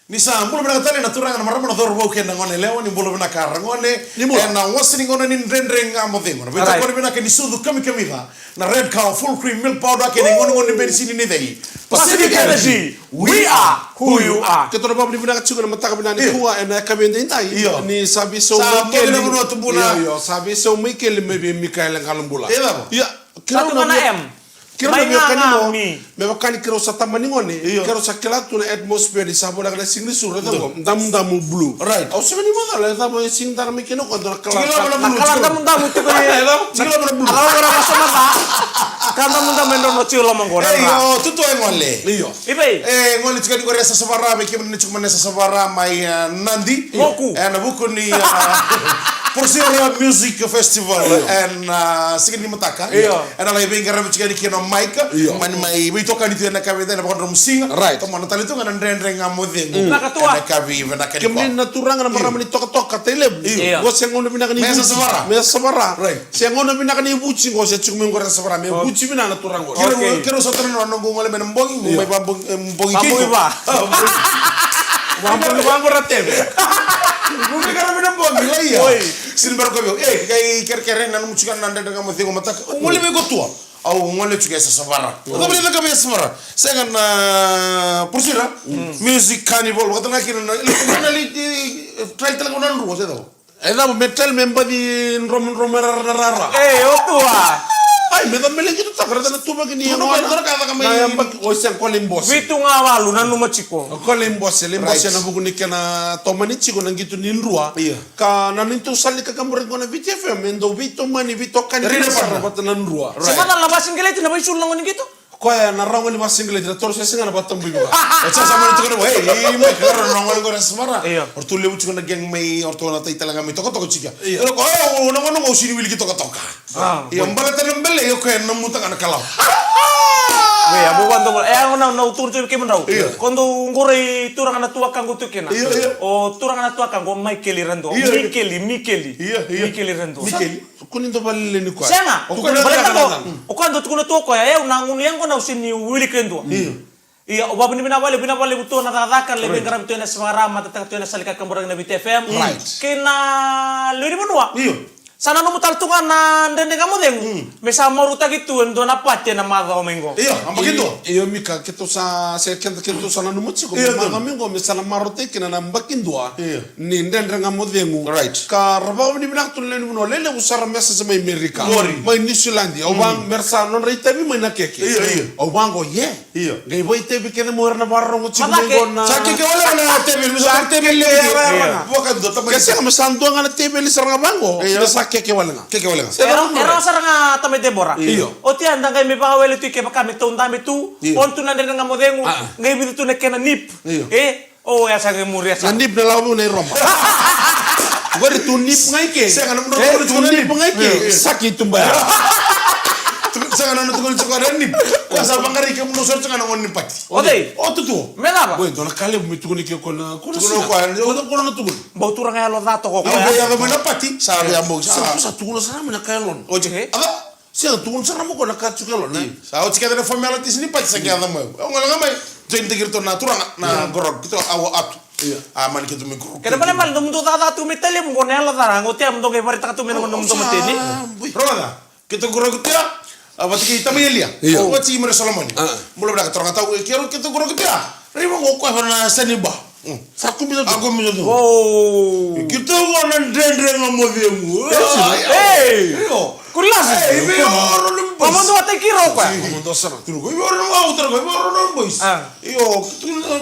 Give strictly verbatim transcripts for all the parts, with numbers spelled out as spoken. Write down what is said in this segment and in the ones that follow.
Ni sa bula vinaka tale na turaga, na marama, na cauravou kei na gone yalewa, ni bula vinaka ragone. Ni bula. Ena wasa ni gauna ni Dredre Ga Mo Cegu. Na veitokoni vinaka ni sucu kamikamica na Red Cow Full Cream Milk Powder kei na igonegone ni benisini ni cei. Pacific Energy, we are who you are. Keitou na vakavinavinaka tiko ena mataka vinaka nikua, ena yakavi edaidai. Io. Ni sa veisau mai keli. Sa bogi na vanua tubuna. Io, io, sa veisau mai keli mai vei Mikaele Qalobula. Io. Io. Sa tu ga na M. Keirau na veiwekani mo, me vaka ni keirau sa tamani gone, keirau sa kila tu na atmosphere ni sa voleka na siga ni suru, e cava qo, damudamu blue. Right. Au sega ni macala e cava e sega ni tara mai kina o koya, dua na kala, na kala damudamu tiko ni. Kala damudamu. Ka damudamu e drodro tiko loma qo na. Io, tutu e gole. Io. I vei? E gole tiko ni qori e sasavara, vei kemuni na tiko mai na sasavara mai, e, Nadi. Moku. E, na vuku ni, e, Porcera Music Festival. Io. Ena, e, siga ni mataka. Io. Ena lai veiqaravi tiko yani kina o Mike. Io. Mani mai veitokani tu ena yakavi edaidai ena vakadromu siga. Right. Tomana tale tu ga na Dredre Ga Mo Cegu. Vinaka tua. Ena yakavi vinaka nikua. Kemuni na turaga na marama ni tokatoka, Tailevu. Io. Io. Qo se gauna vinaka ni vuci. Me sasavara. Me sasavara. Right. Se gauna vinaka ni vuci qo, se tiko mai qori sasavara. Me vuci vinaka na turaga qori. Keirau, keirau sa tara na noqu gole mai na bogi, mai va bogi, e, bogi kiko. Va bogi va. Va bogi va qori teve. Bogi kara mai na bogi, lai ia. Oi. Sini bera ko veu. E, kai kerekere na nomu tiko na Dredre Ga Mo Cegu mataka. Au gole mai ko tua. Au gole tiko e sasavara. Au gole tiko e sasavara. Sega na Porcera. Music Carnival. Vakataka kina na, na, na, na, try tale ko na drua, se cava. E cava me tale me baci dromodromo e rara na rara. E, o tua. Ai, me cava me legi tu taka, rata na tuvaki ni. Tuna ko na ka caka mai. Na yabaki, o sega ko lai bose. Vitu ga walu, nanuma tiko. Ko lai bose, lai bose na vuku ni kena tomani tiko na qitu ni drua. Io. Ka na nitou sala ni kaburaki qo na Viti F M, e dau veitomani, veitokani sara vata na drua. Right. Se macala na vasigileti na vaisulu na gone ni qitu. Koya na rawa ni vasigileti na toro sese ga na vakatabui vaka. O sa sa mani tukuna vua, ei, ei, mai karo na gone qori e sasavara. Io. O ratou levu tiko na gang mai, o ratou na tai tale ga mai tokatoka tiko. Io. Io, o na gone qo au sini wiliki tokatoka. Io, baleta na bele, io koya na muta ga na Kalou. Vei, a vou vado, e, au na, na tukuna tiko vei kemudrau. Io. Ko dou qori turaga na tuakaqu tu kina. Io, io. O turaga na tuakaqu, o Maikeli Radua. Io, io. Mikeli, Mikeli. Io, io. Mikeli Radua. Mikeli. Kua ni dau vakalelei ni koya. Sega. O koya dau tukuna tu o koya, e, au na gunu yaqona au sini wiliki e dua. Io. Ia, au vakavinavinaka vakalevu, vinaka vakalevu tu na cakacaka, lai veiqaravi tu ena sasavara, matataka tu ena sala ni kakaburaki na Viti F M. Right. Kei na lewe ni vanua. Io. Sa nanuma tale tu ga na Dredre Ga Mo Cegu. Mm. Me sa marautaki tu e dua na pati ena macawa mai qo. Io, a yabaki dua. Io, Mika, keitou sa, se keda keitou sa nanuma tiko, io, me macawa mai qo, me sa na marautaki kina na yabaki dua. Io. Ni Dredre Ga Mo Cegu. Right. Ka ra vakavinavinaka tu na lewe ni vanua, lelevu sara message mai Amerika. Qori. Mai Niusiladi. Au vaqo, me ra sa nodra itavi mai na keke. Io, io. Au vaqo, yeah. Io. Qai vakaitavi kece mai o ira na vakarorogo tiko mai qo na. Sa keke wale ga na teveli, sa keke wale ga. Io. Vakadua tamai. Ke sega me sa dua ga na teveli sara ga vaqo. Io. Me sa keke wale ga. Keke wale ga. Era, era sara ga tamai Debora. Io. Oti ya da qai me vakawele tu i ke vaka me taudabe tu. Io. On tu na Dredre Ga Mo Cegu. A. Qai vica tu na kena nip. Io. E? O, ya sa qai muri ya sa. Na nip na lako vei na iroma. Qori tu nip ga i ke. Sega na mudou tukuna tiko na nip ga i ke. Io, io. Saki tuba ya. Sega na mudou tukuna tiko na nip. Ko sa vaqarai ke mudou soro tiko na gone ni pati. O cei? O tutu. Me cava? Qoi dua na ka levu me tukuni ke ko na, ko na sina. Ko na, ko na tukuni. Bau turaga yalo ca toka o koya. Au vei yaco mai na pati. Sa vei a bau sa. Sa tukuna sara mai na ka yalo. O cei? Ava? Sega, tukuna sara mai ko na ka tiko e lona. Io. Sa oti kece na formalities ni pati sa qai yaco mai. Au gole ga mai. Join taki iratou na turaga na grog. Keitou au atu. Io. A mani keitou mai grog. Kena balebale na mudou cakacaka tu mai Tailevu qo na yalo ca. Qo tea mudou qai varetaka tu mai na mudou mateni. Rogoca. Keitou grog tea. A vata kei tamai Elia. Io. Vata kei Mare Solomoni. Bula vinaka turaga tau. Keitou grog tea. Raiva qo koya na saniba. Sa kumisa tu. A kumisa tu. O. Keitou qo na Dredre Ga Mo Cegu. Ei. Io. Kurila. Ei, vei oro ni boys. Vamadu a tai kiro koya. Vamadu sara. Turu ko, vei oro ni, au tara ko, vei oro ni boys. A. Io,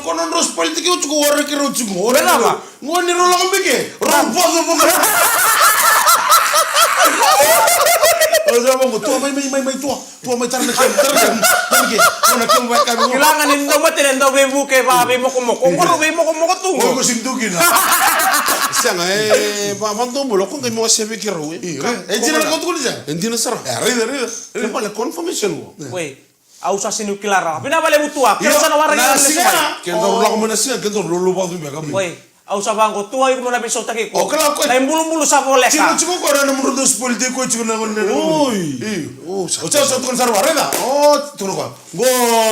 ko na rose politiki utuku ora kiro utuku. Ora kiro. Ngoni ro lako beke. Ro boso boso. Ora boso, tua mai, mai, mai, mai, tua. Tua mai tara na kemu, tara na kemu, tara na kemu, tara na kemu, vakavi. Kila ga ni dau mateni, dau veivuke, va veimokomoko. Qo rau veimokomoko tu qo. Qo sini tu kina. Sega, e, va, vadobula, ko qai mo sevi keirau, e. Io, e dina na ka tukuni sega. E dina sara. E, raica, raica. Ke bale confirmation qo. Oi. Au sa sini kila rawa. Vinaka vakalevu tua. Keirau sa na waraki na siga. Keirau lako mai na siga, keirau lolo vatu beka. Oi. Au sa vaqo tu, au iko mo na veisautaki iko. O kala ko. Na ibulubulu sa voleka. Tiko, tiko ko na mudru dos politiko, tiko na ngone. Oi. Io. O sa, sa tukuna sara vare da. O, tukuna ko. Qo,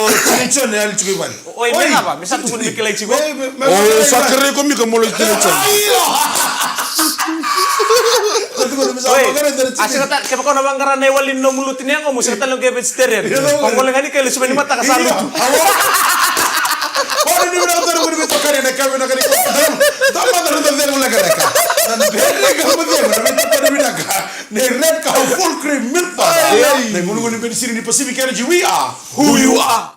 tiko, tiko, ne ali tiko i vale. Oi, me cava, me sa tukuni me kilai tiko. Me, me, me, o, me, sa me, kerei ko Mika mo lai kilai tiko. Io. Sa tukuni me sa. Oi, mo kerei tiko. A sega tale, kevaka o na vaqara na iwali ni nomu lutu ni yagomu, sega tale ga e vegetarian. Io, io. O gole ga ni kele suma ni mataka sa lutu. Io. Ora ni vinaka tale mo ni veitokani ena yakavi vinaka nikua. Da mada na cegu lekaleka. Na Dredre Ga Mo Cegu, na veitokani vinaka. Nei Red Cow Full Cream Milk Powder. Ai, ai. Na igunugunu ni penisini ni Pacific Energy, we are who you are.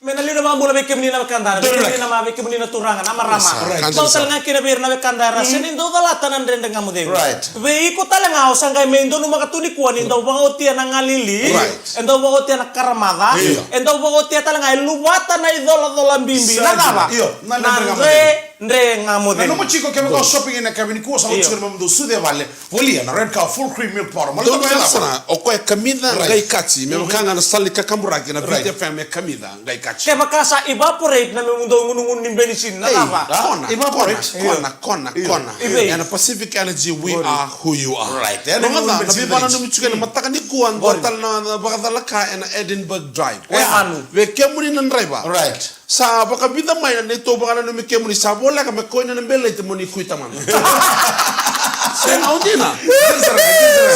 Me na liu na vakabula vei kemuni na wekada, vei kemuni na ma, vei kemuni na turaga, na marama. Right. Bau tale ga kina vei ira na wekada era sega ni dau calata na Dredre Ga Mo Cegu. Right. Vei iko tale ga o sa qai mai donumaka tu nikua ni dau vakaotia na galili. Right. E dau vakaotia na karamaca. Io. E dau vakaotia tale ga e luvata na icolacola bibi. Na cava? Io, na Dredre Ga Mo Cegu. Dredre Ga Mo Cegu. Na nomu tiko kevaka o shopping ena yakavi nikua, sa oti kina me dau sucu e vale. Volia na Red Cow Full Cream Milk Powder. Mali toko e cava? O koya e kamica qai kaci. Me vaka ga na sala ni kakaburaki na Viti F M e kamica qai kaci. Kevaka sa evaporate na nomu dau gunugunu ni penisini, na cava? Kona, evaporate. Kona, kona, kona. Ena Pacific Energy, we are who you are. Right. Ena nomu penisini. Na veivakananumi tiko ena mataka nikua, dua tale na vakacalaka ena Edinburgh Drive. Vei kemuni na draiva. Right. Sa vakavica mai na neitou vakananumi kemuni, sa voleka me koya na beleti mo ni kuita mada. Sega, au dina.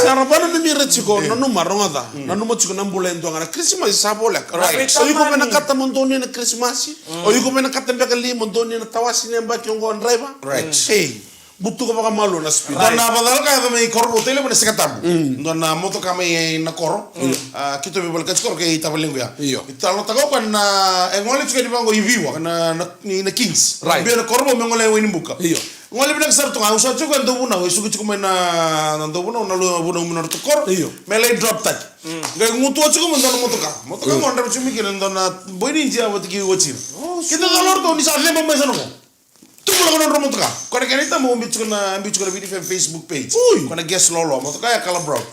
Sa ra vakananumi ira tiko, nanuma, rogoca. Nanuma tiko na bula e dua ga na Kirisimasi sa voleka. Right. O iko vinakata mo donuya na Kirisimasi. O iko vinakata beka li mo donuya na tawase ni yabaki oqo, draiva. Right. Ei. Butuka vakamalua na speed. Right. Dua na vakacalaka yaco mai Korovou, Tailevu, na Sigatabu. Dua na motoka mai na koro. A, keitou veivalekati koro kei tavalequ ya. Io. Italanoataka o koya na, e gole tiko yani vaqo i Viwa, na, na, ni, na Kings. Right. Bia na Korovou me gole i Wainibuka. Io. Gole vinaka sara tu ga, au sa tiko e Dauvunau, e suka tiko mai na, na Dauvunau, na Dauvunau mai na ratou koro. Io. Me lai drop taki. Qai gutuwa tiko mai dua na motoka. Motoka qo draiva tiko mai kina dua na boy ni Idia vata kei watina. Keitou cala o ratou ni sa ceba mai sa na qo. Tubu lako na nodra motoka. Koya na kena itabu, au biu tiko na, biu tiko na Viti F M Facebook page. Ui. Koya na gas loloa, motoka ya kala brown.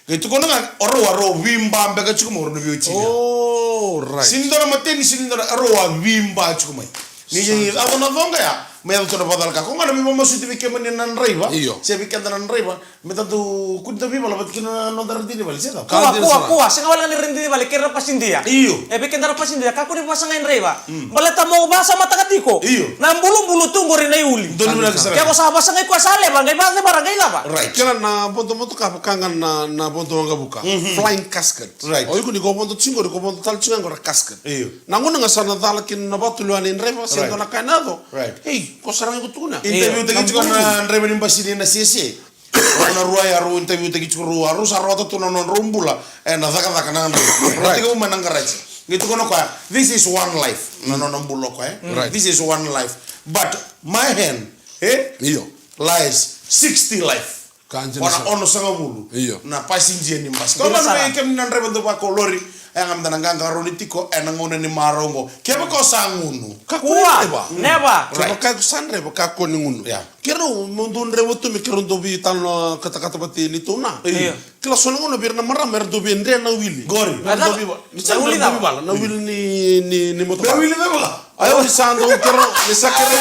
Qai tukuna ga, o rau a rau viba beka tiko mai, o rau na veiwatini. Oh, right. Sega ni dua na mateni, sega ni dua na, o rau a viba tiko mai. Ni yaco na coqa ya, me yaco tu na vakacalaka. Ko ga na veivakamasuti vei kemuni na draiva. Io. Se vei keda na draiva. Me tatou kua ni tau veivala vata kina na noda radini vale, se cava? Kua, kua, kua, sega wale ga ni radini vale, kei ira na pasidia. Io. E vei keda na pasidia, kakua ni vasagai draiva. Baleta mo vasamataka tiko. Io. Na bulubulu tu qori na iuli. Donu vinaka sara. Ke ko sa vasagai koya sa leva, qai vacevara, qai cava? Right. Kila na vodo motoka vaka ga na, na vodo waqavuka. Flying casket. Right. O iko ni ko vodo tiko qori, ko vodo tale tiko qori na casket. Io. Na gauna ga sa na cala kina na vatu lewa ni draiva, se dua na ka ena yaco. Right. Ei, ko sara ga iko tukuna. Interview taki tiko na draiva ni basi ni na sese. Rau na rua ya rau interview taki tiko rau, rau sa rawata tu na nodrau bula ena cakacaka na draiva. Rau tiko mai na garaji. Qai tukuna o koya, this is one life. Na nona bula o koya. Right. This is one life. But my hand, eh? Io. Lies sixty life. Kona onosagavulu. Io. Na pasidia ni basi. Ko vei kemuni na draiva dau vaka o lori. E yaga mada na qaqarauni tiko ena gauna ni marau oqo. Kevaka o sa gunu. Kakua. Never. Never. Right. Kevaka iko sa draiva, kakua ni gunu. Yeah. Keirau, mo dou draiva tu me keirau dau veitalanoa katakata vata kei neitou na. Io. Kila so na gauna vei ira na marama era dau veidre na wili. Qori. Era dau veivala. Ni sa dau veivala. Na wili ni, ni, ni motoka. Na wili ni motoka. Io, ni sa dau keirau, ni sa keirau,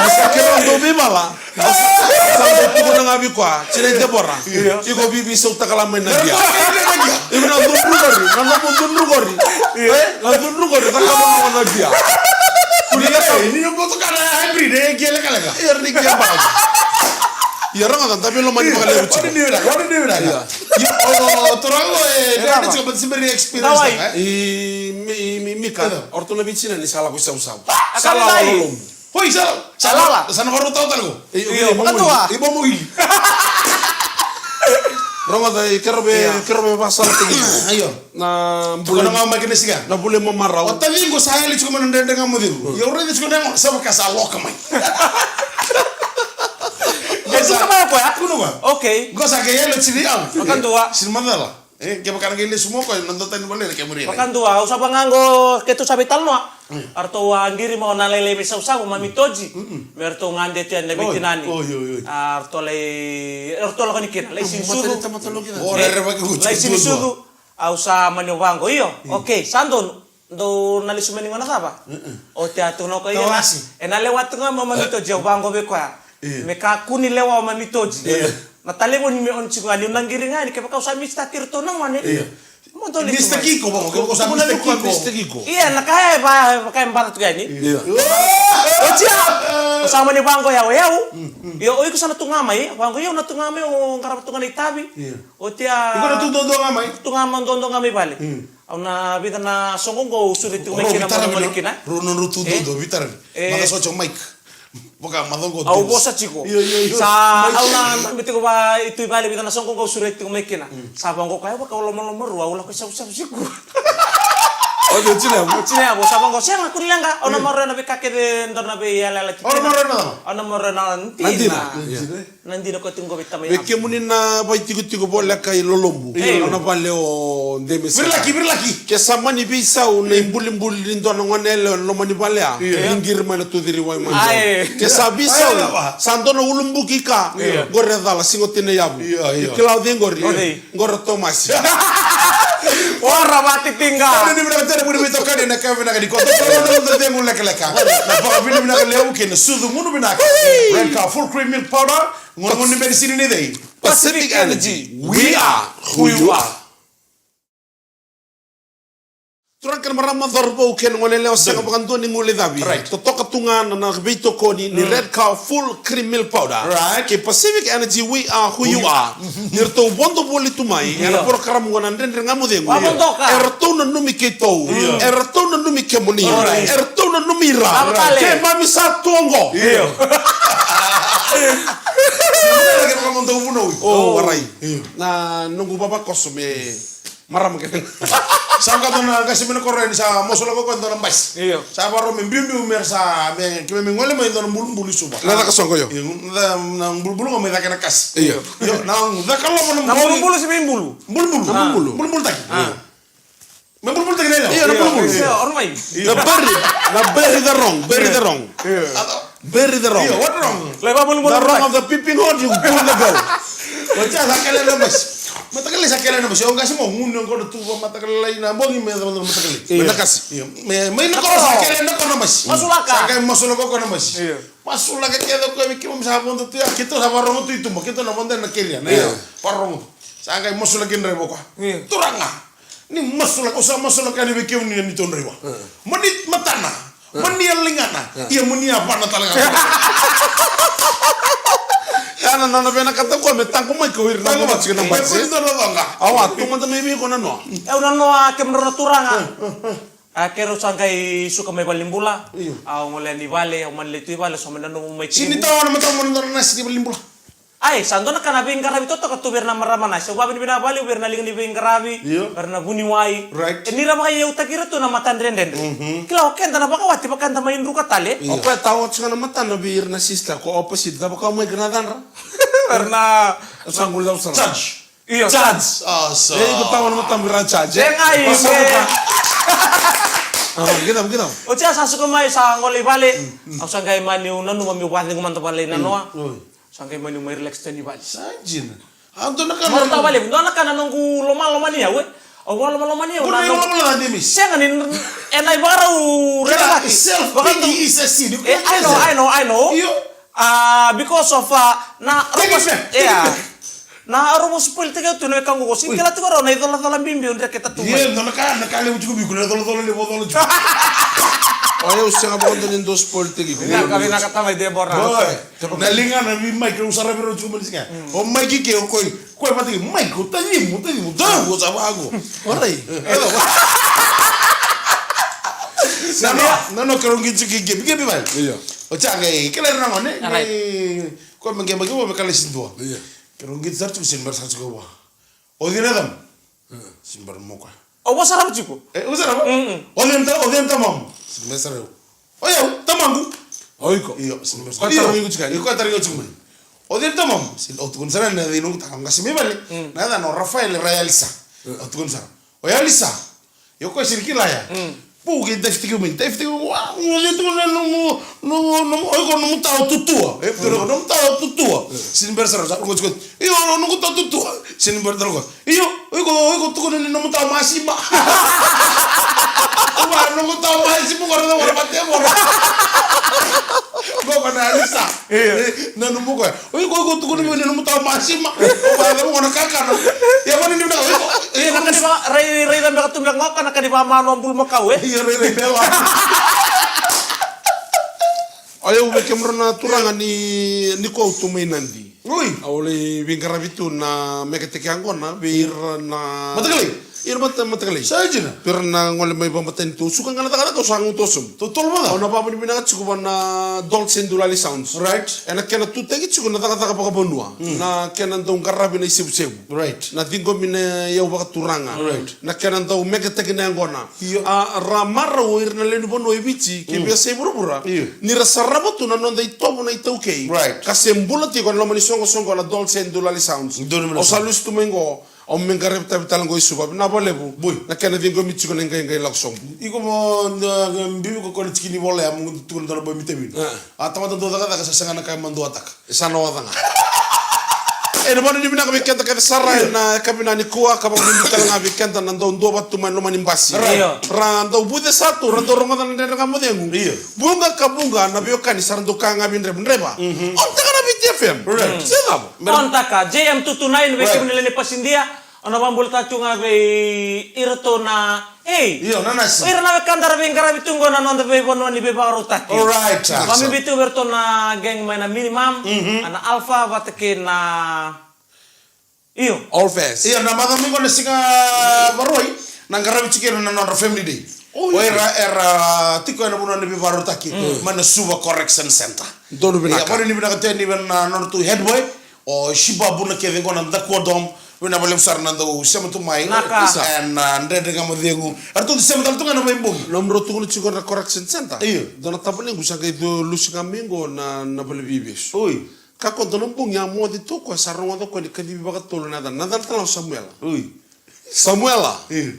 ni sa keirau dau veivala. Sa dau tukuna ga vei koya, tinai Debora. Io. Iko vivisa utakala mai na dia. Iko na cudru qori, na nomu cudru qori. Io. E, na cudru qori, cakava ga na dia. Ni cakava. Ni motoka na hybrid, e, qai lekaleka. Io, ni qai baka. Io, rogoca, da veilomani vakalevu tiko. Io, io, io, io. Io, o, turaga, e, e, tiko, but siberi experience, e? I, mi, mi, Mika, o ratou na veitinani sa lako i Savusavu. Sa lala lolomu. Oi, sa, sa lala. Sa na varau tau tale ko. Io, vakadua. Io, mo ili. Rogoca, e, keirau vei, keirau vei vakasala tiko. Io. Na bula. Tukuna ga mai kina siga. Na bula i mamarau. O taciqu sa yali tiko mai na Dredre Ga Mo Cegu. Io, raica tiko na, sa vaka sa loka mai. Qai tukuna mai o koya. Tukuna o koya. Okay. Qo sa qai yali tiko i au. Vakadua. Sega ni macala. E, kevaka na qai lesu mai o koya, na dua tani vale na kemuri. Vakadua, au sa vaqo, keitou sa veitalanoa. A ratou a qiri mai o na lailai vei Savusavu, Mami Toji. Me ratou gade tu yani na veitinani. Oi, oi, oi. A ratou lai, a ratou lako ni kina, lai sinisucu. Lai sinisucu. Au sa mani vaqo, io. Okay, sa donu. Dou na lesu mai ni gauna cava? Oti a tukuna o koya, ena lewa tu ga mai o Mamitoji, au vaqo vei koya. Me kakua ni lewa o Mamitoji. Na talevoni me on tiko ga, niu na qiri ga yani kevaka au sa mistake iratou na gone. Mo dou lesu mai. Mistake iko, vaka ko sa mistake iko. Ia, na ka e va, vaka e bata tu ga yani. Oti a, au sa mani vaqo yau, yau. Io, o iko sa na tu ga mai, vaqo yau na tu ga mai, o qarava tu ga na itavi. Oti a. Iko na tu duadua ga mai? Tu ga mai, duadua ga mai vale. Au na vica na soqo qo au sureti tiko mai kina, maca mani kina. Rau na rau tu duadua, vitara ni. Maca soco Mike. Vaka maca qo. Au vosa tiko. Sa au na me tiko va i tu i vale, vica na soqo qo au sureti tiko mai kina. Sa vaqo koya, vaka au lomaloma rua, au lako i savusavu siku. O tiko tiko. Tiko, au sa vaqo, sega, kua ni leqa, au na maroroya na veika kece, dua na veiyalayala tiko. Au na maroroya na cava? Au na maroroya na dina. Na dina. Na dina ko tiko qo vei tamai. Vei kemuni na vaitikotiko voleka i Lolobu. Io. Na vale o Demesika. Virilaki, virilaki. Ke sa mani veisau na ibulibuli ni dua na gone yalewa ena loma ni vale ya. Io. Ni qiri mai na two three Y mai. Ke sa veisau, sa dua na ulubuki ka. Io. Qori e cala, siga o tina yavu. Io, io. Kila o cei qori? O cei? Qori o Tomasi. Ora vatitiqa. Ni vinaka tale, vuni veitokani na ka vinaka ni koto. Koto na cegu lekaleka. Na vakavinavinaka levu kei na sucu gunu vinaka. Red Cow Full Cream Milk Powder. Gunu gunu ni medicine ni cei? Pacific Energy. We are who you are. Turaga kei na marama, cauravou kei na gone yalewa, sega vakadua ni guilecavi. Right. Totoka tu ga na, na veitokoni ni Red Cow Full Cream Milk Powder. Right. Kei Pacific Energy, we are who you are. Ni ratou vodo voli tu mai ena porokaramu qo na Dredre Ga Mo Cegu. E ratou nanumi keitou. E ratou nanumi kemuni. E ratou nanumi ira. Keimami sa tu oqo. Io. Io. Warai. Io. Na noqu vavakoso me marama kece. Sa qai dua na qase mai na koro yani sa masulaka o koya e dua na basi. Io. Sa vakarau me biubiu me ra sa, me keimami gole mai e dua na bulubulu i Suva. Na caka soqo, io. Io, na, na bulubulu ga mai caka na kasi. Io. Io, na caka lovo na bulubulu. Na bulubulu se veibulu? Bulubulu. Na bulubulu. Bulubulutaki. Io. Me bulubulutaki na yalewa. Io, na bulubulu. Io, io, io. Na bury, na bury the wrong, bury the wrong. Io. Bury the wrong. Io, what wrong? Lai vabulubulu. The wrong of the peeping hole, you pull the bell. Oti ya sa kele na basi. Mataka lailai sa kele na basi. O qase mo gunu qo na tuva mataka lailai na bogi me mataka lailai. Io. Me na kasi. Io. Me, me na koro sa kele na koro na basi. Masulaka. Sa qai masulaka o koya na basi. Io. Masulaka kece o koya vei keimami sa vodo tu ya. Keitou sa vakarorogo tu i tuba. Keitou na vodo na keria. Io. Vakarorogo tu. Sa qai masulaki draiva o koya. Io. Turaga. Ni masulaka, au sa masulaka yani vei kemuni na neitou draiva. Mo ni matana, mo ni ligana, ia mo ni yavana tale ga. Ya na nona vinakata o koya me taqomaki o ira na basi. Taqomaki. Awa, tu mada mai vei iko nanoa. Au nanoa, kemudrau na turaga. A, keirau sa qai suka mai valenibula. Io. Au gole yani i vale, au mani lai tu i vale, so mai nanuma mai. Sega ni tawa na matau mo na dua na nasi ni valenibula. Ai, sa dua na ka na veiqaravi totoka tu vei ira na marama nasi. Au vavinavinaka vakalevu vei ira na liga ni veiqaravi, io, vei ira na vuniwai. Right. E ni ra vakaiyautaki ira tu na matadredredre. Mhm. Kila o keda na vakawati, vaka eda mai druka tale. Io. O koya tawa oti ga na matana vei ira na sister ko opposite, cava ka mai kina cadra? Vei ira na, sa qai lai sara. Charge. Io, charge. Charge. Ah, sa. E iko tawa na matamu vei ira na charge. E qai, e. Ah, qai cava, qai cava. Oti ya sa suka mai, sa gole i vale. Mm, mm. Au sa qai mani nanuma meu vakacegu mada vale nanoa. Mm, oi. Sa qai mani mai relax tani vale. Sa dina. A dua na ka na, na, dua na ka na noqu lomalomani au, e. Au vakalomalomani au. Ko na lomalomani au. Sega ni, ena ivakarau rerevaki. Self pity is a sin. Eh, I know, I know, I know. Io. Ah, because of, ah, na, take it back, take it back. Na robo spoil tiko tu na wekaqu, ko sega ni kila tiko rau na icolacola bibi o dreketa tu mai. Io, na ka, na ka levu tiko vei iko na icolacola levu, icolacola tiko. O yau sega vakadua ni dau spoil tiko. Vinaka, vinaka tamai Debora. Boy. Na ligana vei Mike, au saravi rau tiko mai ni siga. Mm. O Mike ke, o koya, koya vata kei Mike, o tacimu, o tacimu, dou, o sa vaqo. Warai. Nanoa, nanoa, keirau qai tiko i Gebi, Gebi vale. Io. O Jake, kila ira na gone, right, ni, koya me qai baki vua, me kalasi dua. Io. Keirau qai sara tiko, sega ni bera sara tiko vua. O cei na yacamuni? Mm. Sega ni bera mo koya. O vua sara tiko? E, o vua sara? Mm-mm. O cei na ta-, o cei na tamamu? Sega ni bera sara. O yau, tamaqu. O iko? Io, sega ni bera sara. Koya tarogi iko tiko yani? Io, koya tarogi au tiko mai. O cei na tamamu? Sega, au tukuna sara na yaca i noqu ta, au qase mai vale. Mm. Na yacana o Rafael Rayalisa. Mm. Au tukuna sara. O Yalisa. Io, koya sega ni kila ya. Mm. Pou ke daifitaki mai, daifitaki mai, wa, o cei tu na nomu, nomu, nomu, o iko nomu tawa tutua. E, nomu tawa tutua. Mm. Sega ni bera sara, sa rogo tiko. Io, noqu tawa tutua. Sega ni bera tale o koya. Io, o iko, o iko tukuna ni nomu tawa masiba. Ova, nomu tawa masima qo na cava na matevoro. Qo na Alisa. Io. Eh, na nomu qo. Oi, qo, qo tukuna mai na nomu tawa masima. Ova, na nomu qo na kakana. Ia, vani ni na, oi, oi, na kani va, rai, rai, rai, beka tu beka qo, na kani va mano bulumakau, eh? Io, rai, rai, bela. O yau vei kemudrau na turaga ni, ni ko au tu mai Nadi. Oi. Au lai veiqaravi tu na meketeke yaqona vei ira na matakalei. Ira mata, matakalei. Sa dina. Vei ira na gole mai vamatanitu. Suka ga na cakacaka au sa gutu sobu. Totolo mada. Au na vavinavinaka tiko va na Dolce and Dulali Sounds. Right. Ena kena tutaki tiko na cakacaka vakavanua. Mm. Na kena dau qaravi na isevusevu. Right. Na ciqomi na iyau vakaturaga. Right. Na kena dau meketaki na yaqona. Io. A, ra marau o ira na lewe ni vanua e Viti kei veiyasai vuravura. Io. Ni ra sarava tu na noda itovo na iTaukei. Right. Ka se bula tiko ena loma ni soqosoqo na Dolce and Dulali Sounds. Donu me na au sa sa. Lusi tu mai qo, au me qaravi tavi tale qo i Suva. Vinaka vakalevu. Bui. Na kena ciqomi tiko na iqaiqai lako sobu. Iko mo, na, bibi ko kona tiki ni vola ya mo tukuna dua na boy mitavi. E. A tamata dua cakacaka sa sega na ka e maduataka. E sa na oca ga. E na vanu ni vinaka vei keda kece sara, io, e na yakavi nikua, ka vakabibi tale ga vei keda na dau dua vata tu mai loma ni basi. Right. Io. Ra dau vucesa tu, ra dau rogoca na Dredre Ga Mo Cegu. Io. Vuqa ka vuqa na veiwekani sa ra dau kaya ga vei Dreva. Dreva. Mhm. On taka na Viti F M. Right. Se cava? On taka, J M two two nine, vei, right, kemuni lewe ni pasidia. Au na vakabulataka tu ga vei iratou na, ei, io, na nasi. O ira na wekada ra veiqaravi tu qo na noda veivanua ni veivakarautaki. Alright, ah. Vakabibi tu vei iratou na gang mai na Minimum, mhm, na Alpha vata kei na, io. All Fast. Io, na macawa mai qo na siga Vakarauwai, na qaravi tiko ira na nodra family day. Oh, o ira, io, era tiko ena vanua ni veivakarautaki, mm, mai na Suva Correction Center. Donu vinaka. Io, vanu ni vinaka tu yani vei na nodratou head boy. O Shibabu na kece qo na Dakua Dom, vinaka vakalevu sara na dau sema tu mai. Naka. Isa. E na, ah, Dredre Ga Mo Cegu. Eratou dau sema tale tu ga na veibogi. Nomudrau tukuna tiko na Correction Center. Io. Dua na tavalequ sa qai dau lusi ga mai qo na, na vale veivesu. Oi. Ka ko dua na bogi a moce tu o koya sa rogoca o koya ni kacivi vakatolu na yacana. Na yacana tale o Samuela. Oi. Samuela. Io.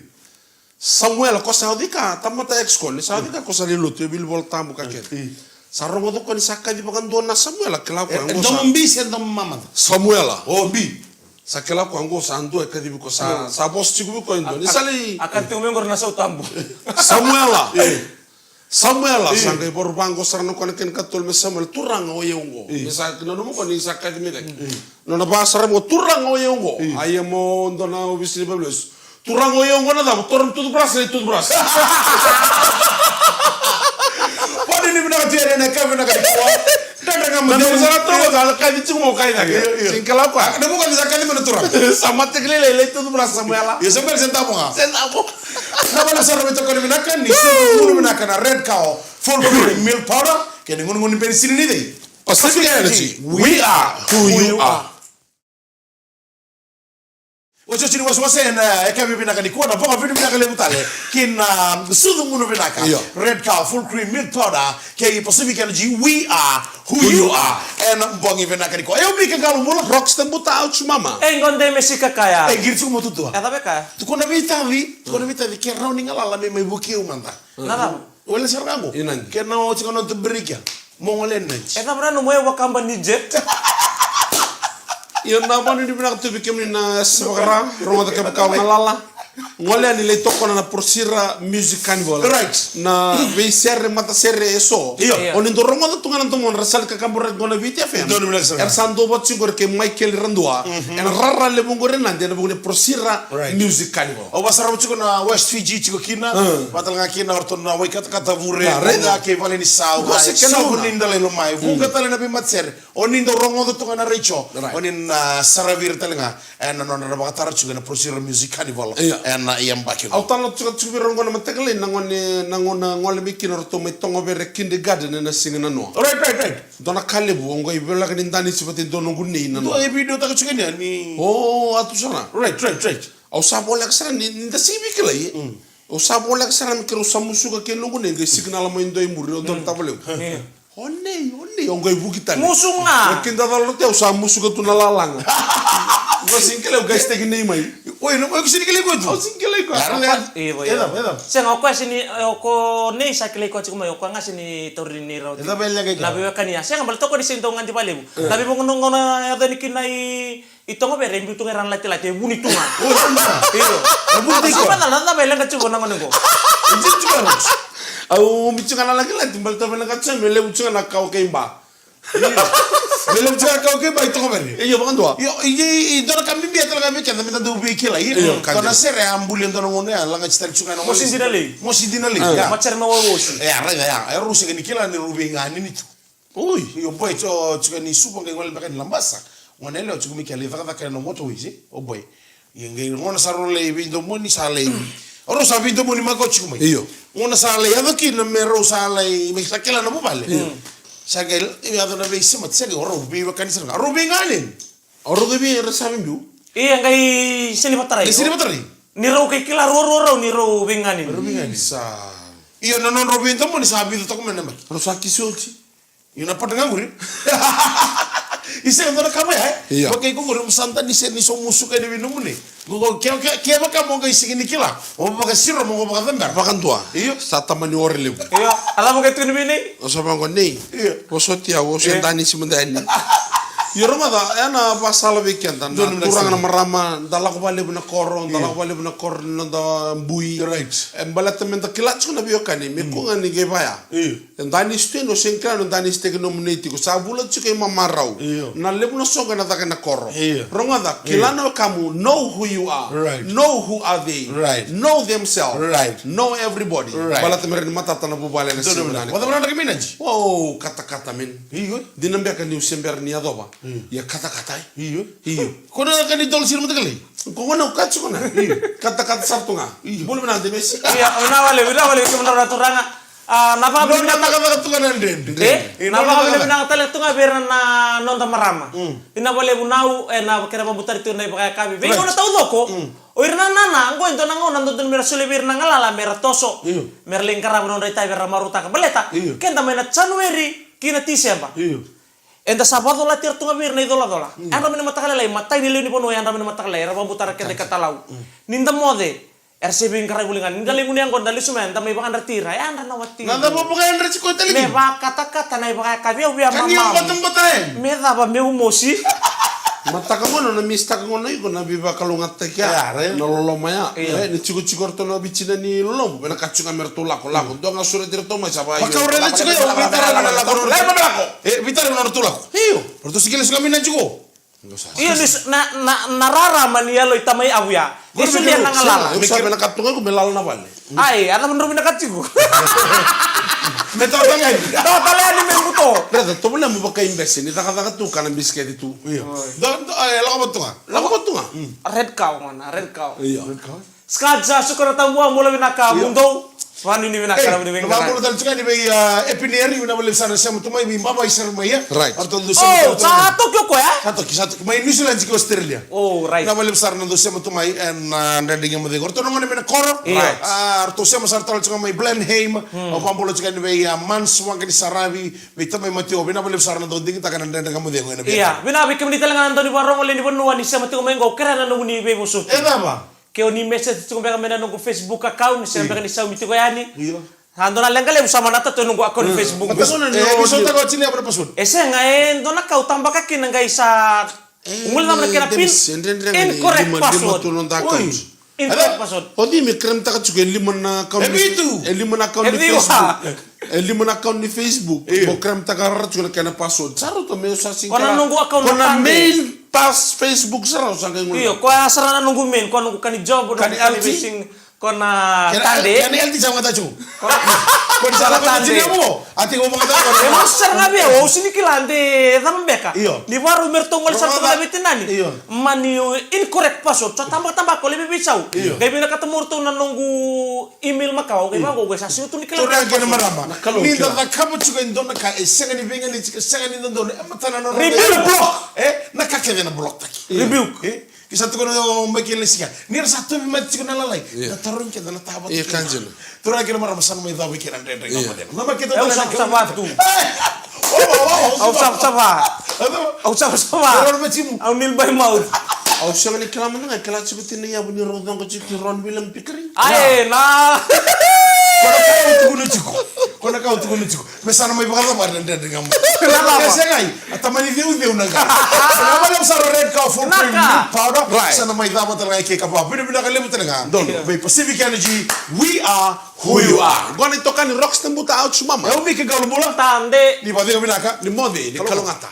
Samuela, ko sa oci ka, tamata ex ko, ni sa oci ka, ko sa lai lotu, e wili Vola Tabu ka kece. Mm. Sa rogoca o koya ni sa kaci vakadua na Samuela, kila o koya, e, e qo sa domo bi se domo mamada? Samuela. O bi. Sa kila o koya qo sa dua e kacivi koya, sa, mm, sa vosa tiko vei koya e dua. A, ni sa lai a, a kaci tiko mai qori na Sau Tabu. Samuela. Io. Samuela, io, sa qai vakarau vaqo sara na kona kena katolu me Samuela, turaga o yau qo. Io. Ni sa, nanuma o koya ni sa kaci mai cake. Io. Nona vakasara mo turaga o yau qo. Io. A ia mo dua na ovisa ni valesu. Turaga o yau qo na cava, toro na toothbrush, na toothbrush. Vanu ni vinaka tu yani ena yakavi vinaka nikua. Dredre Ga Mo Cegu. Na nomu sara turaga, sa kaci tiko mo kaci cake. Io, io. Sega ni kila o koya. Na vuka ni sa kaci mai na turaga. Sa mateke lailai, lai toothbrush Samuela. Io, Samuela se davo ga. Se davo. Na vale sara me tokoni vinaka ni sucu gunu vinaka na Red Cow Full Cream Milk Powder kei na gunugunu ni penisini ni cei. Pacific Energy, we are who you are. Otioti ni wasewase ena yakavi vinaka nikua, na vakavinavinaka levu tale ki na sucu gunu vinaka. Io. Red Cow Full Cream Milk Powder kei Pacific Energy, we are who you are. Ena bogi vinaka nikua. E o Mika Qalobula. Rockstar Buta, ouch mama. E gode me sika kaya. E qiri tiko mo tutua. E cava e kaya? Tukuna vei taci, tukuna vei taci ke rawa ni galala me mai vukei au mada. Na cava? Wele sara ga qo. Io, Nadi. Ke na oti ga na noda break ya. Mo gole Nadi. E cava na nomu e vakaba ni jet? Io, na vanu ni vinaka tu vei kemuni na yasana vakara, rogoca kevaka o galala. Gole yani lai tokona na Prosira Music Carnival. Right. Na veisere, matasere eso. Io. Io. O ni dau rogoca tu ga na domodra, sa lai kakaburaki qo na Viti F M. Donu vinaka sara. Era sa dau vata tiko qori kei Michael Radua. Mhm. Ena rara levu qori e Nadi, ena vuku ni Prosira, right, Music Carnival. Au vasarava tiko na West Fiji tiko kina, mm, vata tale ga kina o ratou na Waikatakata, Vure, ah, right, Vuqa kei Valenisau. Qo se kena vuna. Ni da lai lomai. Mm. Vuqa tale na veimatasere. O ni dau rogoca tu ga na retio. Right. O ni na saravi ira tale ga ena nodra na vakatara tiko ena Prosira Music Carnival. Io. Ena yabaki qo. Au talanoa tiko, tiko vei ira qo na mataka lailai, na gone, na gone gole mai kina o ratou mai Togovere Kindergarten ena siga nanoa. Right, right, right. Dua na ka levu, au qai voleka ni danisi vata e dua noqu nei nanoa. Dua e video taka tiko ni a ni. O, a tu sara. Right, right, right. Au sa voleka sara ni, ni da sega ni veikilai. Mm. Au sa voleka sara me keirau sa musuka kei noqu nei, qai signal mai dua e muri, o dua na tavalequ. Mm. O nei, o nei, au qai vuki tale. Musu ga. Au kidacala oti, au sa musuka tu na lalaga. Au sega ni kilai, au qai siteki nei mai. Oi, na, oi, ko sega ni kilai koya tu? Au sega ni kilai koya. Io, io. Sega, o koya sega ni, o ko nei sa kilai koya tiko mai, o koya ga sega ni tauri ni rauti. E cava e leqa i koya? Na veiwekani ya. Sega, baleta o koya ni sega ni dau gadi vakalevu. E. Na veivanua qo na yaco yani kina i, i Togovere, e biu tu ga i ra na latilati, e vuni tu ga. O, sega. Io. E vuni tu ga. Sega, na cava e leqa tiko na gone qo? Au biu tiko ga na laki lati, baleta vinakata tiko me levu tiko ga na kawa kei ba. Io. Me levu tiko ga na kawa kei ba i toka vere. Io, vakadua. Io, i, i, i dua na ka bibi tale ga vei keda me da dau veikilai. Io, ka dina. Dua na sere a buli e dua na gauna ya, lagati tale tiko ga na mosi dina lei. Mosi dina lei, ya. Matere na wai mosi. E, a raica ya. E rau sega ni kila ni rau veiganeni tu. Oi. Io, boy, tiko, tiko ni suva qai gole beka ni Labasa. Gone yalewa tiko mai ke lai cakacaka ena motorways, e? O boy. Ia qai gona sa rau lai veidomoni sa lai. O rau sa veidomoni mako tiko mai. Io. Gona sa lai yaco kina me rau sa lai, me sa kila na vuvale. Io. Sa qai yaco na veisemati, sa qai o rau veiwekani sara ga. O rau veiganeni. O rau qai vei era sa veibiu. Ia qai sega ni vatarai. Qai sega ni vatarai. Ni rau qai kila ruarua rau ni rau veiganeni. Rau veiganeni. Sa. Io, na nodrau veidomoni sa vica toka mai na yabaki. Rau sa kisi oti. Io, na pata ga qori. I sega dua na ka mai, e? Io. Vaka iko qori, mo sa da ni se ni so musuka ena veinomuni. Qo, qo, ke, ke, kevaka mo qai sega ni kila, mo vakasiro, mo qai vakacabera. Vakadua. Io. Sa tamani ore levu. Io, a cava qai tukuni vei Nei? O sa vaqo, Nei. Io. Vosoti au, au se Danisi mada yani. Io, rogoca, e na vasala vei keda. Na turaga, na marama, da lako valevu na koro, da lako valevu na koro, na noda bui. Right. E baleta me da kila tiko na veiwekani, me kua ga ni qai vaya. Io. E Danisi tu yani, o sega ni kila na Danisi teki nomuni tiko. Sa vula tiko i mamarau. Io. Na levu na soqo ena caka ena koro. Io. Rogoca, kila na wekamu, know who you are. Right. Know who are they. Right. Know themselves. Right. Know everybody. Right. Baleta me rawa ni matata na vuvale ena siga vinaka. Vacava na draki minati? Wow, katakata, man. Io. Dina beka niu se bera ni yacova. Io. Ia katakata, e? Io. Io. Ko na ka ni dola sira matakalei. Ko gona o kaci ko na. Io. Katakata sara tu ga. Io. Bula vinaka, Demesi. Ia, vinaka valevu, vinaka valevu, kemudou na turaga. A, na vakavinavinaka tu ga na dredre. E, na vakavinavinaka tale tu ga vei ira na noda marama. Mm. Vinaka valevu Nau, e, na kena vakabutari tu na ivakayakavi. Vei gauna taucoko. Mm. O ira na nana, qo e dua na gauna dodonu mera solia vei ira na galala mera toso. Io. Mera lai qarava na nodra itavi era marautaka. Baleta, io, keda mai na January ki na Tiseba. Io. Eda sa vacolati ira tu ga vei ira na icolacola. Io. Yadra mai na mataka lailai, matai ni lewe ni vanua, yadra mai na mataka lailai, era vakabutara keda i Katalau. Mm. Ni da moce, era se veiqaravi voli ga. Ni da lai gunu yaqona, da lesu mai, da mai vakayadrati ira, yadra na wati. Na cava vakayadra tiko tale kina? Me vakatakata na ivakayakavi, au via mamamu. Ka ni au batabata yani. Me cava meu mosi. Mataka gona, na mistaka gona iko na veivakalougatataki ya. Ya, right. Na loloma ya. Io. E, ni tikotiko ratou na vitina ni lolomu, vinaka tiko ga me ratou lako, lako. Dua ga sureti ratou mai sa vaka. Vaka au raica tiko ya, veitaravi na lako. Lai, mai lako. E, veitaravi na ratou lako. Io. Ratou sikila tiko ga mai na tiko. Io, ni s-, na, na, na rarama ni yalo i tamai avu ya. E solia na galala. Au sa vinakata tu ga iko me lala na vale. Ai, a cava drau vinakata tiko? Me tawa tale yani. Tawa tale yani me buto. Raica, tovolea mo vakaibese, ni cakacaka tu, kana bisikete tu. Io. Oi. Do, do, e, lako vata tu ga. Lako vata tu ga. Mm. Red cow, mana, red cow. Io. Red cow. Ska sa suka na tabu, a, bula vinaka, io, mudou. Vanuinui vinaka, e, na vei, na vei, vakabula tale tiko yani vei, a, Epineri, vinaka vakalevu sara na sema tu mai vei Baba i Seremaia. Right. Aratou dau sema tu. Oh, sa toki o koya? Sa toki, sa toki. Mai New Zealand ki Australia. Oh, right. Vinaka vakalevu sara na dau sema tu mai, ena, a, Dredre Ga Mo Cegu. Aratou na gone mai na koro. Right. A, aratou sema sara tale tiko mai Blenheim. Hmm. Au vakabula tiko yani vei, a, Mans Waqa ni Saravi, vei tamai Mateo. Vinaka vakalevu sara na dau digitaka na Dredre Ga Mo Cegu ena vei. Ia, vinaka vei kemuni tale ga na dau ni vakarogo lewe ni vanua ni sema tiko mai qo, kerea na nomuni veivosoti. E cava? Ke o ni message tiko beka mai na noqu Facebook account, sega beka ni saumi tiko yani. Io. Sa dua na leqa levu sa manata tu e noqu account ni Facebook. Mata gona ni, e, o ni sotaka oti ni yava na password. E sega, e dua na ka au tabaka kina qai sa, e, gole cava na kena pin? Incorrect password. Oi. Incorrect password. O cei me crime-taka tiko e lima na account ni, e vitu, e lima na account ni Facebook. E lima na account ni Facebook. Io. Mo crime-taka rara tiko na kena password. Sa rauta me sa sega ni kila. Ko na noqu account na Tade. Ko na main pass Facebook sara au sa qai gole. Io, koya sara na noqu main, ko na noqu ka ni job, ko na noqu ka ni L T. Ko na Tade. Kena L T sa vagata tiko. Ko na, ko na sara Tade. Ati ko vagata ko. E mo sara ga vei au, au sega ni kila de cava beka. Io. Ni vakarau me ratou gole sara tiko na veitinani. Io. Mani incorrect password. Sa tabaka, tabaka, ko levu veisau. Io. Qai vinakata mo ratou na noqu email makawa, qai vaqo, qai sa sega tu ni kila. Turaga kei na marama. Ni da cakava tiko e dua na ka e sega ni veiganiti, e sega ni dodonu, e matana na nona. Rebuke. E, na ka kece na block taki. Rebuke. E, ke sa tukuna o Michael Lesiga. Ni ra sa tauvimate tiko na lalai. Io. Na tarogi kece na tava. Io, ka dina. Turaga kei na marama, sa na mai cava kei na Dredre Ga Mo Cegu. Io. Na maketa. Au savasava tu. Au savasava. Au savasava. Au kneel by mouth. Au sega ni kila mada ga, kila tiko tina yavu ni rau coqa tiko ki Ron William Pickering. Ae, na. Ko na ka au tukuna tiko. Ko na ka au tukuna tiko. Me sa na mai vakacava na dredre ga mai. Na lava. E segai, a tamani ceuceu na qai. Sa na mai lava sara o Red Cow Full Cream Milk Powder. Right. Sa na mai cava tale ga e kei ka vakavinavinaka levu tale ga. Donu. Vei Pacific Energy, we are who you are. Qo na itokani Rocks Tabuta, au Sumama. E au Mike Qalobula. Tade. Ni vakacegu vinaka. Ni moce, ni kalougata.